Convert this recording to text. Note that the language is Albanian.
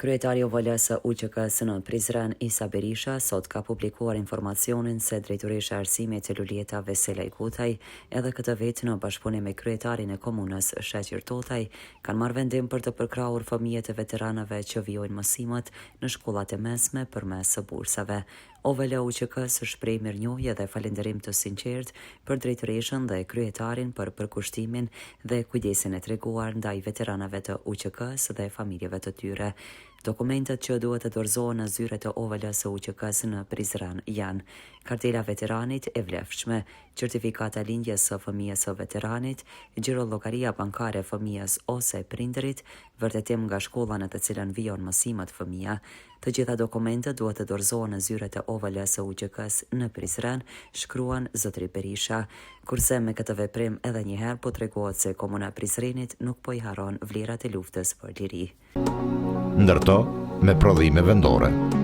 Kryetari i OVL-së UÇK-së në Prizren, Isa Berisha, sot ka publikuar informacionin se drejtoresha e Arsimit Luljeta Veselaj-Gutaj, edhe këtë vit në bashkëpunim me kryetarin e komunës, Sheqir Totaj, kanë marrë vendim për të përkrahur fëmijët e veteranëve që vijojnë mësimet në shkollat e mesme përmes bursave. OVL UÇK-së shpreh mirënjohje dhe falënderim të sinqertë për drejtoreshën dhe kryetarin për përkushtimin dhe kujdesin e treguar ndaj veteranëve të UÇK-së dhe familjeve të tyre. Dokumentet që duhet të dorëzohen në zyret e OVL-së UÇK-së në Prizren janë, kartela e veteranit e vlefshme, certifikata e lindjes së fëmijës së veteranit, xhirollogaria bankare e fëmijës ose prindërit, vërtetim nga shkolla në të cilën vijon mësimet fëmija. Të gjitha dokumentet duhet të dorëzohen në zyret e OVL-së UÇK-së në Prizren, shkruan zotëri Berisha. Kurse me këtë veprim edhe një herë po tregohet se Komuna e Prizrenit nuk po i harron vlerat e luftës për liri. Ndërto me prodhime vendore.